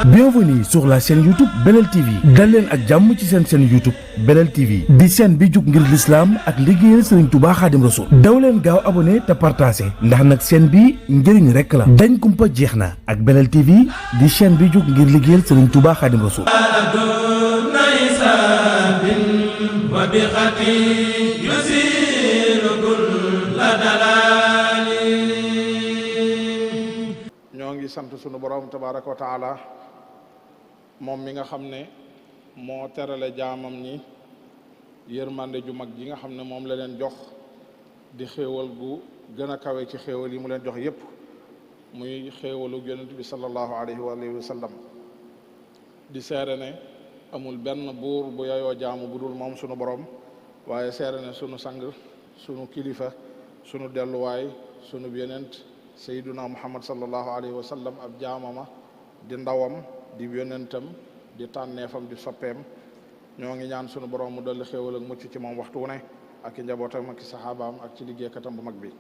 Bienvenue sur la chaîne YouTube Belel TV dal leen ak jàmm ci seen chaîne YouTube Belel TV di chaîne bi jug ngir l'islam ak liggéeyal Serigne Touba Khadim Rassoul daw leen gaaw abonné te partagé ndax nag chaîne bi njëriñ rek la dañ kumpa jeex na ak Belel TV di chaîne bi jug ngir liggéeyal Serigne Touba Khadim Rassoul. ñoo ngi sant sunu borom tabaraka wa taala moom mi nga xam ne moo terale jaamam ñi yërmande ju mag ji nga xam ne moom la leen jox di xéewal gu gën a kawe ci xéewal yi mu leen jox yépp muy xéewalu yonent bi sallallahu alayhi wa sallam di seere ne amul benn buur bu yayoo jaamu bu dul moom sunu borom waaye seere ne sunu sang sunu kilifa sunu delluwaay sunu yonent sayyiduna muhammad sallallahu alayhi wa sallam ab jaamama di ndawam di yonentam di tànneefam di soppeem ñoo ngi ñaan sunu borom mu dolli xéewal ak mucc ci moom waxtu wu ne ak i njabootam ak i saxaabaam ak ci liggéeykatam bu mag bi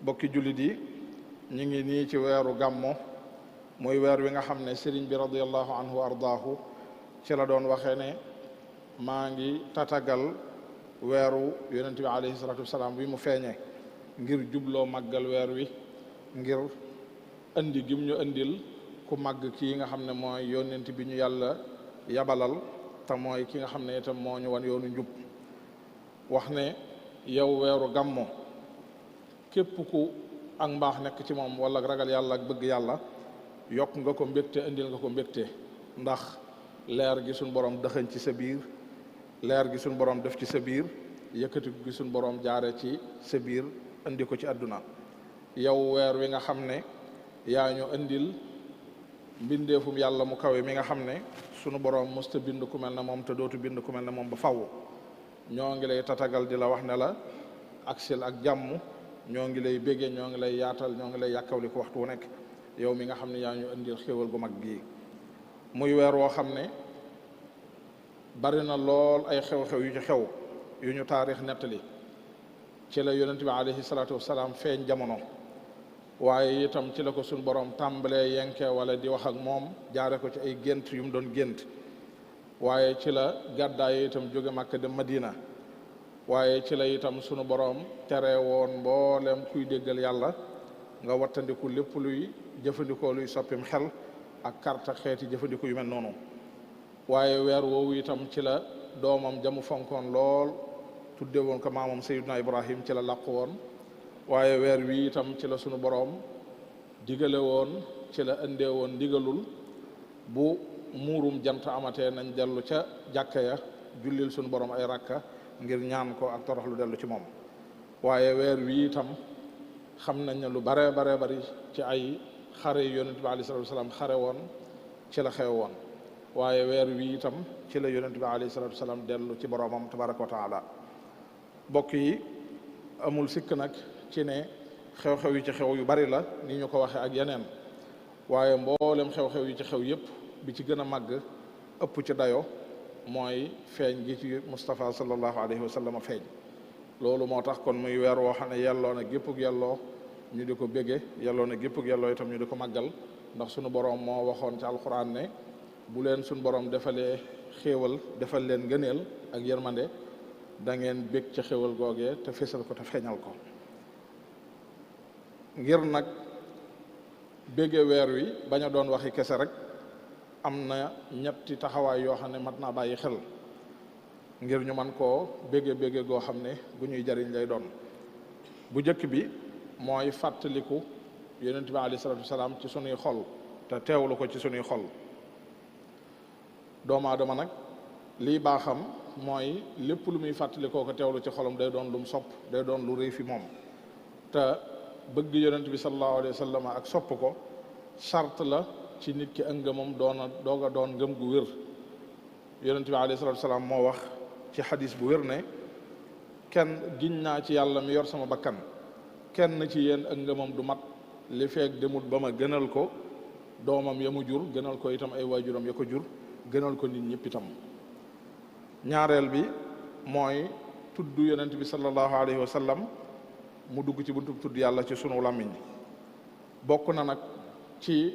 bokki jullit yi ñu ngi nii ci weeru gàmmo muy weer wi nga xam ne sëriñ bi radiallahu anhu wa ardaahu ci la doon waxee ne maa ngi tatagal weeru yonent bi alayhi salatu wasalaam bi mu feeñee ngir jubloo màggal weer wi ngir andi gim ñu andil ku màgg kii nga xam ne mooy yonent bi ñu yàlla yabalal te mooy ki nga xam ne itam moo ñu wan yoonu njub wax ne yow weeru gàmmo képp ku ak mbaax nekk ci moom wala ragal yàlla ak bëgg yàlla yokk nga ko mbégte indil nga ko mbégte ndax leer gi suñ borom dëxëñ ci sa biir leer gi suñ borom def ci sa biir yëkkati gi suñ borom jaare ci sa biir indi ko ci àdduna yow weer wi nga xam ne yaa ñu indil mbindeefum yàlla mu kawe mi nga xam ne sunu borom musta bind ku mel ne moom te dootu bind ku mel ne moom ba faw ñoo ngi lay tatagal di la wax ne la aksil ak jàmm ñoo ngi lay béggee ñoo ngi lay yaatal ñoo ngi lay yàkkawli ko waxtu wu nekk yow mi nga xam ne yaa ñu indil xéewal gu mag gii muy weer woo xam ne bari na lool ay xew-xew yu ci xew yu ñu taarix nettali ci la yonent bi alayhi salaatu wasalaam feeñ jamono waaye itam ci la ko suñ borom tàmbalee yenke wala di wax ak moom jaare ko ci ay gént yu mu doon gént waaye ci la gàddaay itam jóge Makka dem Madina waaye ci la itam sunu borom tere woon mboolem kuy déggal yàlla nga wattandiku lépp luy jëfandikoo luy soppim xel ak karta xeeti jëfandikoo yu mel noonu waaye weer woowu itam ci la doomam jamu fonkoon lool tudde woon ko maamam Seydina Ibrahim ci la làqu woon waaye weer wi itam ci la sunu boroom digale woon ci la indee woon ndigalul bu muurum jant amatee nañ dellu ca jàkka ya jullil sunu boroom ay rakka ngir ñaan ko ak toroxlu dellu ci moom waaye weer wi itam xam nañ ne lu bare bari ci ay xare yi yonent bi alayhi salatu wasalaam xare woon ci la xew woon waaye weer wi itam ci la yonent bi alayhi salatu wasalaam dellu ci boroomam tabaraka wa taala bokk yi amul sikk nag ci ne xew-xew yi ci xew yu bari la ni ñu ko waxee ak yeneen waaye mboolem xew-xew yi ci xew yépp bi ci gën a màgg ëpp ci dayo mooy feeñ gi ci Mustafa sallallahu alayhi wa sallam feeñ loolu moo tax kon muy weer woo xam ne yelloo na géppug yelloo ñu di ko bége yelloo na géppug yelloo itam ñu di ko màggal ndax sunu borom moo waxoon ci alquran ne bu leen sunu borom defalee xéewal defal leen ngëneel ak yërmande da ngeen bég ca xéewal googee te fésal ko te feeñal ko ngir nag bége weer wi bañ a doon waxi kese rek am na ñetti taxawaay yoo xam ne mat naa bàyyi xel ngir ñu man koo bége goo xam ne bu ñuy jariñ lay doon bu njëkk bi mooy fàttaliku yonent bi alayhi salaatu wasalaam ci sunuy xol te teewlu ko ci sunuy xol doomu aadama nag lii baaxam mooy lépp lu muy fàttalikoo ko teewlu ci xolam day doon lu mu sopp day doon lu rëy fi moom te bëgg yonent bi sallallahu alayhi wa sallam ak sopp ko charte la ci nit ki ak ngëmam doog a doon ngëm gu wér yonent bi alayhi salatu wasalaam moo wax ci xadis bu wér ne kenn giñ naa ci yàlla mi yor sama bakkan kenn ci yéen ak ngëmam du mat li feek demut ba ma gënal ko doomam ya mu jur gënal ko itam ay waajuram ya ko jur gënal ko nit ñëpp itam ñaareel bi mooy tudd yonent bi sallallahu alayhi wa sallam mu dugg ci buntu tudd yàlla ci sunu làmmiñ bokk na nag ci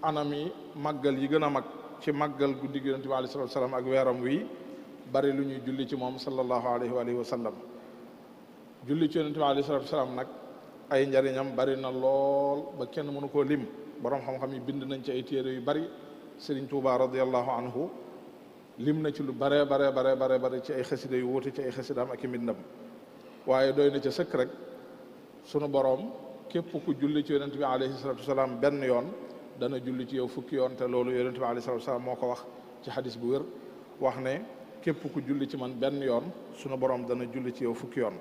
anami màggal yi gën a mag ci màggal guddi gi yonent bi alayhi salaatu wasalaam ak weeram wi bari lu ñuy julli ci moom sallallahu alayhi wa sallam. julli ci yonent bi alayhi salaatu wasalaam nag ay njariñam bari na lool ba kenn mënu koo lim. borom xam-xam yi bind nañ ci ay téere yu bari. Sëriñ Tuubaa radiyallahu anhu lim na ci lu bare ci ay xasida yu wuute ci ay xasidaam ak i mbindam. waaye doy na ca sëkk rek sunu borom képp ku julli ci yonent bi alayhi salaatu wasalaam benn yoon dana julli ci yow fukki yoon, te loolu yonent bi alayhi salaatu wasalaam moo ko wax ci xadis bu wér, wax ne képp ku julli ci man benn yoon sunu borom dana julli ci yow fukki yoon.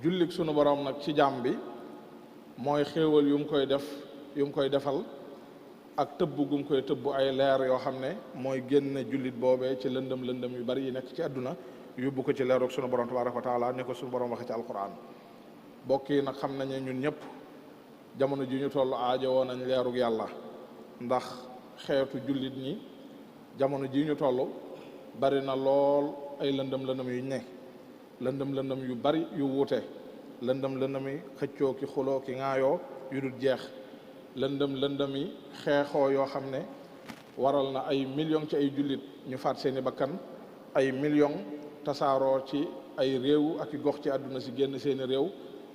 jullik sunu borom nag ci jaam bi mooy xéewal yu mu koy defal ak tëbb gu mu koy tëbb ay leer yoo xam ne mooy génne jullit boobee ci lëndëm yu bari yi nekk ci àdduna yóbbu ko ci leerug sunu borom tabaraka wa taala ne ko sunu borom waxe ci alquran. bokk yi nag xam nañ ne ñun ñëpp jamono ji ñu toll aajo woon nañ leerug yàlla, ndax xeetu jullit ñi jamono ji ñu toll bari na lool ay lëndëm yu ne lëndëm yu bari yu wuute, lëndëm yi xëccoo ki xuloo ki ŋaayoo yu dul jeex, lëndëm yi xeexoo yoo xam ne waral na ay millions ci ay jullit ñu faat seeni bakkan, ay millions tasaaroo ci ay réew ak i gox ci àdduna si génn seeni réew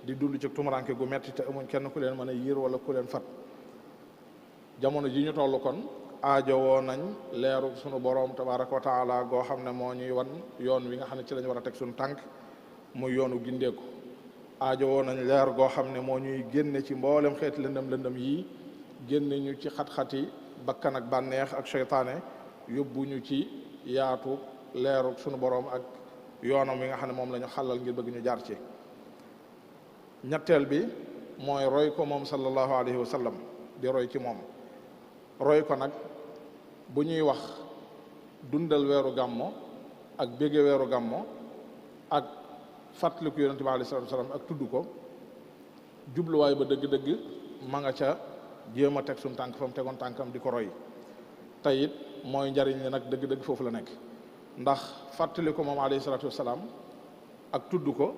di dund ci tumuranke gu metti te amuñ kenn ku leen mën a yiir wala ku leen fat. jamono ji ñu toll kon aajowoo nañ leeru sunu borom tabaraka wa taala goo xam ne moo ñuy wan yoon wi nga xam ne ci lañ war a teg suñu tànk muy yoonu gindeeku. aajowoo nañ leer goo xam ne moo ñuy génne ci mboolem xeeti lëndëm yii, génne ñu ci xat-xati bakkan ak bànneex ak seytaane, yóbbu ñu ci yaatu leeru sunu borom ak yoonam wi nga xam ne moom la ñu xàllal ngir bëgg ñu jaar ci. ñetteel bi mooy roy ko moom sallallahu alayhi wa sallam, di roy ci moom. roy ko nag bu ñuy wax dundal weeru gàmmo ak bége weeru gàmmo ak fàttaliku yonente bi alayhi salaatu wasalaam ak tudd ko, jubluwaay ba dëgg-dëgg ma nga ca jéem a teg suñu tànk fa mu tegoon tànkam di ko roy. te it mooy njariñ li nag dëgg-dëgg foofu la nekk, ndax fàttali ko moom alayhi salaatu wasalaam ak tudd ko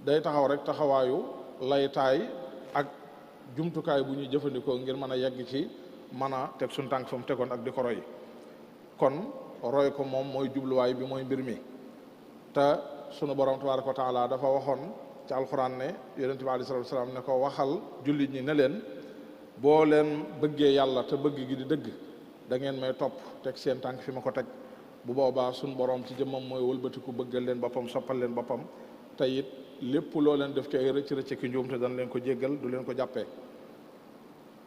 day taxaw rek taxawaayu laytaay ak jumtukaay bu ñuy jëfandikoo ngir mën a yegg ci mën a teg suñu tànk fa mu tegoon ak di ko roy. kon roy ko moom mooy jubluwaay bi, mooy mbir mi. te sunu borom tabaraka wa taala dafa waxoon ci alxuraan ne yonente bi alayhi salaatu wasalaam ne ko waxal jullit ñi ne leen boo leen bëggee yàlla te bëgg gi di dëgg da ngeen may topp teg seen tànk fi ma ko teg. bu boobaa sunu borom ci jëmmam mooy wëlbatiku bëggal leen boppam, soppal leen boppam, te it lépp loo leen def ci ay rëcc ki njuum te dana leen ko jéggal, du leen ko jàppee.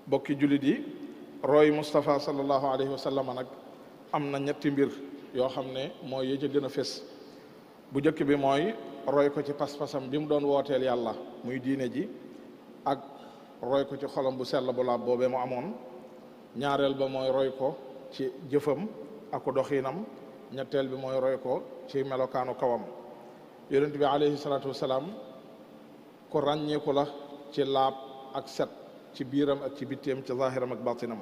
bokki jullit yi, roy Moustapha sallallahu alayhi wa sallam nag am na ñetti mbir yoo xam ne mooy yi ca gën a fés. bu njëkk bi mooy roy ko ci pas-pasam bi mu doon wooteel yàlla muy diine ji, ak roy ko ci xolam bu sell bu laab boobee mu amoon. ñaareel ba mooy roy ko ci jëfam ak doxinam. ñetteel bi mooy roy ko ci melokaanu kawam. yonent bi alayhi salaatu wasalaam ku ràññeeku la ci laab ak set ci biiram ak ci bitteem, ci zahiram ak batinam.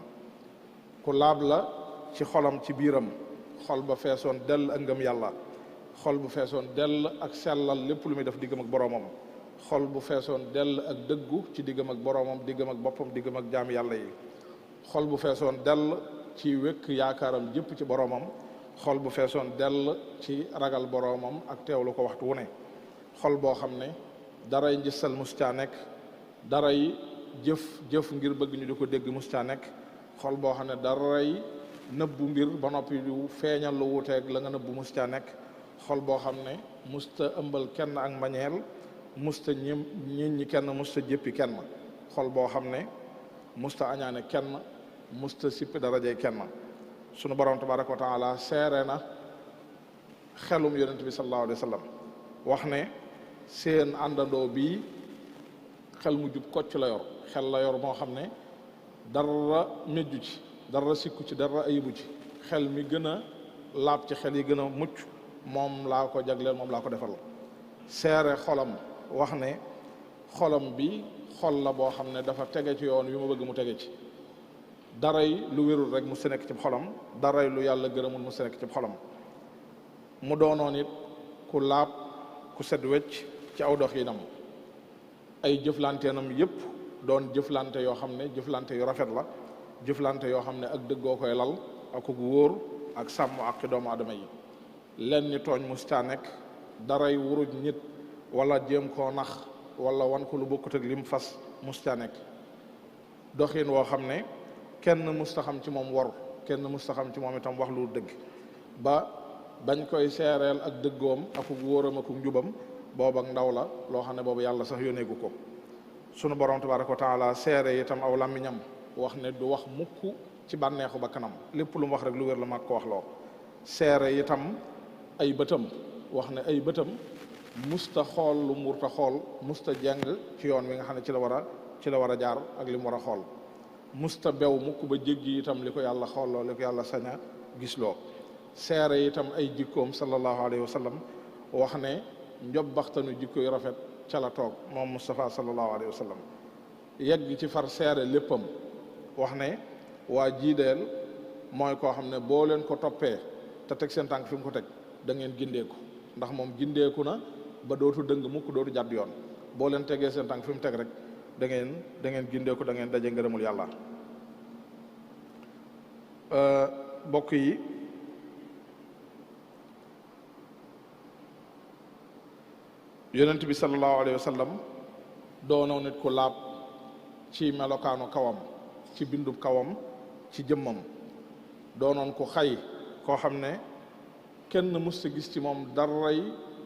ku laab la ci xolam ci biiram, xol ba feesoon dell ak ngëm yàlla, xol bu feesoon dell ak sellal lépp lu muy def diggam ak boroomam, xol bu feesoon dell ak dëggu ci diggam ak boroomam, diggam ak boppam, diggam ak jaami yàlla yi, xol bu feesoon dell ci wékk yaakaaram jëpp ci boroomam, xol bu feesoon dell ci ragal boroomam ak teewlu ko waxtu wu ne, xol boo xam ne daray njissal mus caa nekk, daray jëf ngir bëgg ñu di ko dégg mus caa nekk, xol boo xam ne daray nëbbu mbir ba noppi du feeñal lu wuuteeg la nga nëbbu mus caa nekk, xol boo xam ne musta ëmbal kenn ak mbañeel, musta ñi kenn, musta jéppi kenn, xol boo xam ne musta añaane kenn, musta sippi darajey kenn. sunu borom tabaraka wa taala seere na xelum yonent bi sallallahu alayhi wa sallam, wax ne seen àndandoo bii xel mu jub kocc la yor, xel la yor moo xam ne dara mejju ci, dara sikku ci, dara ayibu ci. xel mi gën a laab ci xel yi gën a mucc moom laa ko jagleel, moom laa ko defal. seere xolam wax ne xolam bi xol la boo xam ne dafa tege ci yoon wi ma bëgg mu tege ci. daray lu wérul rek mu si nekk ci xolam, daray lu yàlla gërëmul mu si nekk ci xolam. mu doonoon it ku laab, ku set wecc ci aw doxinam. ay jëflanteenam yépp doon jëflante yoo xam ne jëflante yu rafet la, jëflante yoo xam ne ak dëggoo koy lal ak wóor ak sàmm ak doomu aadama yi leen ni tooñ mus caa nekk daray wuruj nit wala jéem koo nax wala wan ko lu bokkut ak lim fas mus caa nekk doxin woo xam ne kenn musta xam ci moom wor kenn musta xam ci moom itam wax lu dëgg ba bañ koy seereel ak dëggoom ak wóoram ak njubam boobu ak ndaw la loo xam ne boobu yàlla sax yónneegu ko sunu borom tabaraka wa taala seere itam aw làmmiñam wax ne du wax mukk ci bànneexu ba kanam lépp lu mu wax rek lu wér la mag ko wax loo seere itam ay bëtam wax ne ay bëtam musta xool lu murta xool musta jàng ci yoon wi nga xam ne ci la war a jaar ak li mu war a xool musta bew mukk ba jéggi itam li ko yàlla xoolloo li ko yàlla saña gisloo seere itam ay jikkoom sallallahu alayhi wa sallam wax ne njobbaxtanu jikko yu rafet ca la toog moom Mustafa sallallahu alayhi wa sallam yegg ci far seere léppam wax ne waa jiideel mooy koo xam ne boo leen ko toppee te teg seen tànk fi mu ko teg da ngeen gindeeku ndax moom gindeeku na ba dootu dëng mukk dootu jàdd yoon boo leen tegee seen tànk fi mu teg rek da ngeen gindeeku da ngeen daje ngërëmul yàlla bokk yi yonent bi sallallahu alayhi wa sallam doonoo nit ku laab ci melokaanu kawam ci bindub kawam ci jëmmam doonoon ku xay koo xam ne kenn musta gis ci moom daray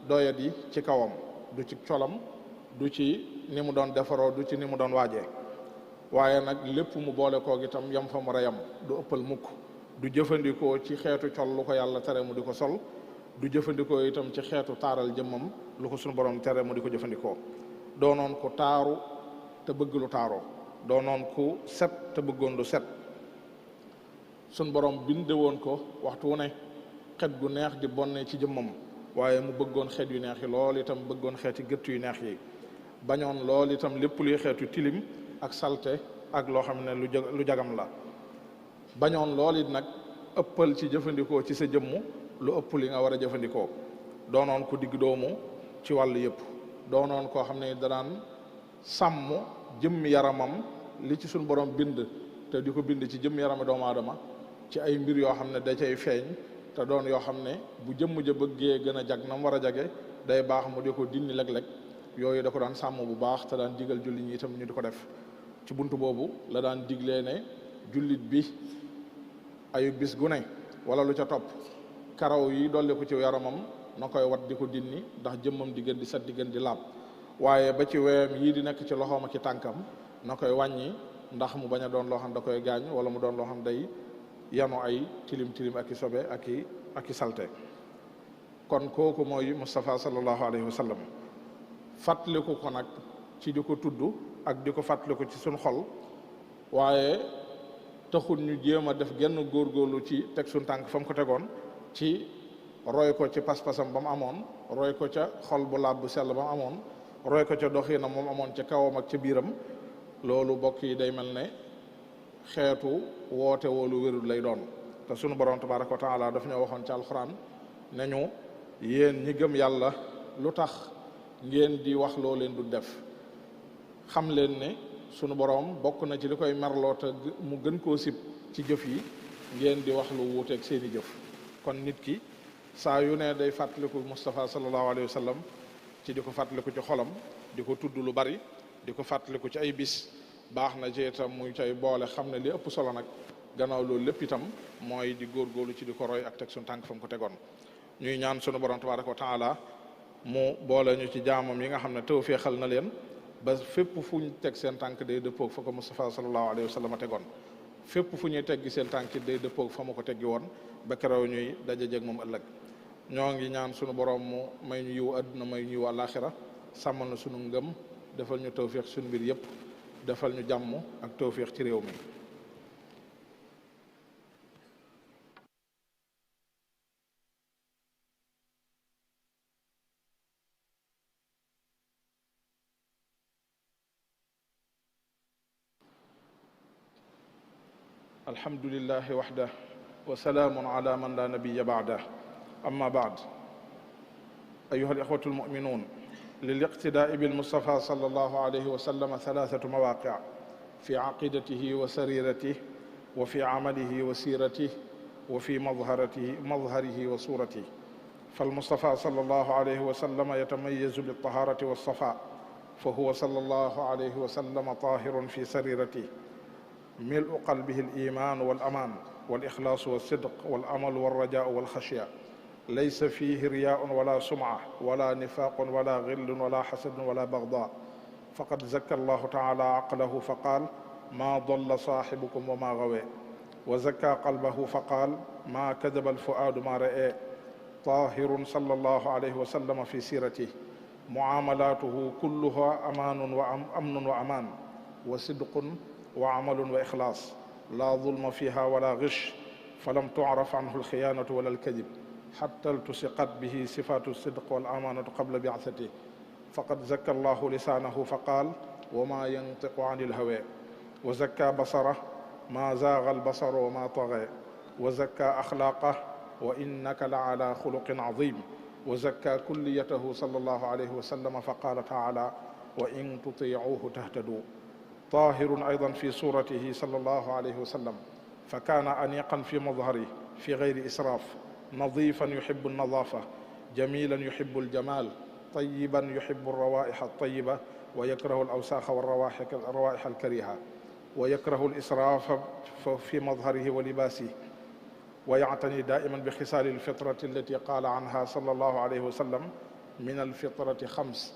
doyat yi ci kawam du ci colam du ci ni mu doon defaroo du ci ni mu doon waajee waaye nag lépp mu boole koog itam yam fa mu war a yam du ëppal mukk du jëfandikoo ci xeetu col lu ko yàlla tere mu di ko sol du jëfandikoo itam ci xeetu taaral jëmmam lu ko suñu borom tere mu di ko jëfandikoo doonoon ku taaru te bëgg lu taaroo doonoon ku set te bëggoon lu set suñu borom binde woon ko waxtu wu ne xet gu neex di bonne ci jëmmam waaye mu bëggoon xeet yu neex yi lool itam bëggoon xeeti gëtt yu neex yi bañoon lool itam lépp luy xeetu tilim ak salte ak loo xam ne lu jagam la bañoon lool it nag ëppal ci jëfandikoo ci sa jëmm lu ëpp li nga war a jëfandikoo doonoon ku digg doomu ci wàll yëpp doonoon koo xam ne danaan sàmm jëmmi yaramam li ci suñu borom bind te di ko bind ci jëmmi yarami doomu aadama ci ay mbir yoo xam ne da cay feeñ te doon yoo xam ne bu jëmm ja bëggee gën a jag na mu war a jage day baax mu di ko dindi léeg-léeg yooyu da ko daan sàmm bu baax te daan digal jullit ñi itam ñu di ko def ci buntu boobu la daan diglee ne jullit bi ayu bis gu ne wala lu ca topp karaw yi dolli ko ci yaramam na koy wat di ko dinni ndax jëmmam di gën di set di gën di laab waaye ba ci weyam yii di nekk ci loxoom ak ci tànkam na koy wàññi ndax mu bañ a doon loo xam da koy gaañ wala mu doon loo xam day yanu ay tilim tilim ak i sobe ak i salte kon kooku mooy Mustafa sallallahu alayhi wa sallam fàttaliku ko nag ci di ko tudd ak di ko fàttaliku ci suñ xol waaye taxul ñu jéem a def genn góorgóorlu ci teg suñ tànk fa mu ko tegoon ci roy ko ci pas-pasam ba mu amoon roy ko ca xol bu laab bu sell ba mu amoon roy ko ca doxinam moom amoon ca kawam ak ca biiram loolu bokk yi day mel ne xeetu woote woolu wérul lay doon te sunu borom tabaraka wa taala daf ñoo waxoon ci alxuraan ne ñu yéen ñi gëm yàlla lu tax ngeen di wax loo leen du def xam leen ne sunu borom bokk na ci li koy merloo te mu gën koo sib ci jëf yi ngeen di wax lu wuuteeg seeni jëf kon nit ki saa yu ne day fàttaliku Mustafa sallallahu alayhi wa sallam ci di ko fàttaliku ci xolam di ko tudd lu bari di ko fàttaliku ci ay bis baax na ci itam muy cay boole xam ne li ëpp solo nag gannaaw loolu lépp itam mooy di góorgóorlu ci di ko roy ak teg suñu tànk fa mu ko tegoon ñuy ñaan sunu borom tabaraka wa taala mu boole ñu ci jaamam yi nga xam ne tawfeexal na leen ba fépp fu ñu teg seen tànk day dëppoog fa ko Mustafa sallallahu alayhi wa sallam tegoon fépp fu ñuy teggi seen tànk day dëppoog fa mu ko teggi woon ba keroog ñuy daje jeg moom ëllëg ñoo ngi ñaan sunu borom mu may ñu yiw àdduna may ñu yiw àllaaxira sàmmal na sunu ngëm defal ñu tawfeex sunu mbir yëpp defal ñu jàmm ak tawfeex ci réew mi alhamdulillahi waxdah wa salaamun ala man la nabiya ba'dah amma ba'd ayuha al-ixwatu al-mu'minun للاقتداء بالمصطفى صلى الله عليه وسلم ثلاثة مواقع في عقيدته وسريرته وفي عمله وسيرته وفي مظهره وصورته. فالمصطفى صلى الله عليه وسلم يتميز بالطهارة والصفاء، فهو صلى الله عليه وسلم طاهر في سريرته، ملء قلبه الإيمان والأمان والإخلاص والصدق والأمل والرجاء والخشية، ليس فيه رياء ولا سمعة ولا نفاق ولا غل ولا حسد ولا بغضاء. فقد زكى الله تعالى عقله فقال: ما ضل صاحبكم وما غوى. وزكى قلبه فقال: ما كذب الفؤاد ما رأى. طاهر صلى الله عليه وسلم في سيرته، معاملاته كلها أمان وأمن وأمان وصدق وعمل وإخلاص، لا ظلم فيها ولا غش، فلم تعرف عنه الخيانة ولا الكذب، حتى التصقت به صفات الصدق والأمانة قبل بعثته. فقد زكى الله لسانه فقال: وما ينطق عن الهوى. وزكى بصره، ما زاغ البصر وما طغى. وزكى أخلاقه، وإنك لعلى خلق عظيم. وزكى كليته صلى الله عليه وسلم فقال تعالى: وإن تطيعوه تهتدوا. طاهر أيضا في صورته صلى الله عليه وسلم، فكان أنيقا في مظهره في غير إسراف، نظيفا يحب النظافة، جميلا يحب الجمال، طيبا يحب الروائح الطيبة، ويكره الأوساخ والروائح الكريهة، ويكره الإسراف في مظهره ولباسه، ويعتني دائما بخصال الفطرة التي قال عنها صلى الله عليه وسلم: من الفطرة 5: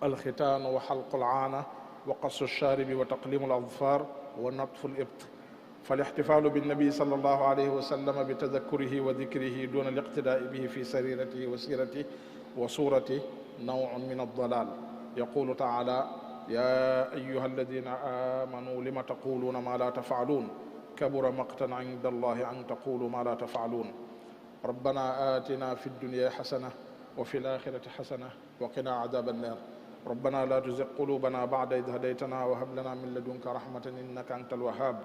الختان وحلق العانة وقص الشارب وتقليم الأظفار ونطف الإبط. فالاحتفال بالنبي صلى الله عليه وسلم بتذكره وذكره دون الاقتداء به في سريرته وسيرته وصورته نوع من الضلال. يقول تعالى: يا أيها الذين آمنوا لم تقولون ما لا تفعلون كبر مقتا عند الله أن تقولوا ما لا تفعلون. ربنا آتنا في الدنيا حسنة وفي الآخرة حسنة وقنا عذاب النار. ربنا لا تزغ قلوبنا بعد إذ هديتنا وهب لنا من لدنك رحمة إنك أنت الوهاب.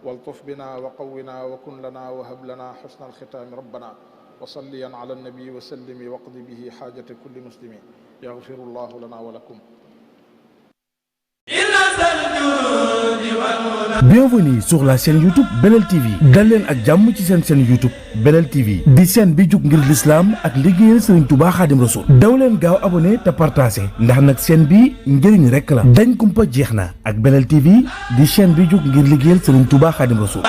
والطف بنا وقونا وكن لنا وهب لنا حسن الختام ربنا. وصليا على النبي وسلم واقض به حاجة كل مسلم. يغفر الله لنا ولكم. Bienvenue sur la chaîne YouTube Belel TV. dal leen ak jàmm ci seen chaîne YouTube Belel TV di chaîne bi jug ngir l'islam ak liggéeyal Serigne Touba Khadim Rassoul. daw leen gaaw abonné te partagé ndax nag chaîne bi njëriñ rekk la. dañ kumpa jeex na ak Belel TV di chaîne bi jug ngir liggéeyal Serigne Touba Khadim Rassoul.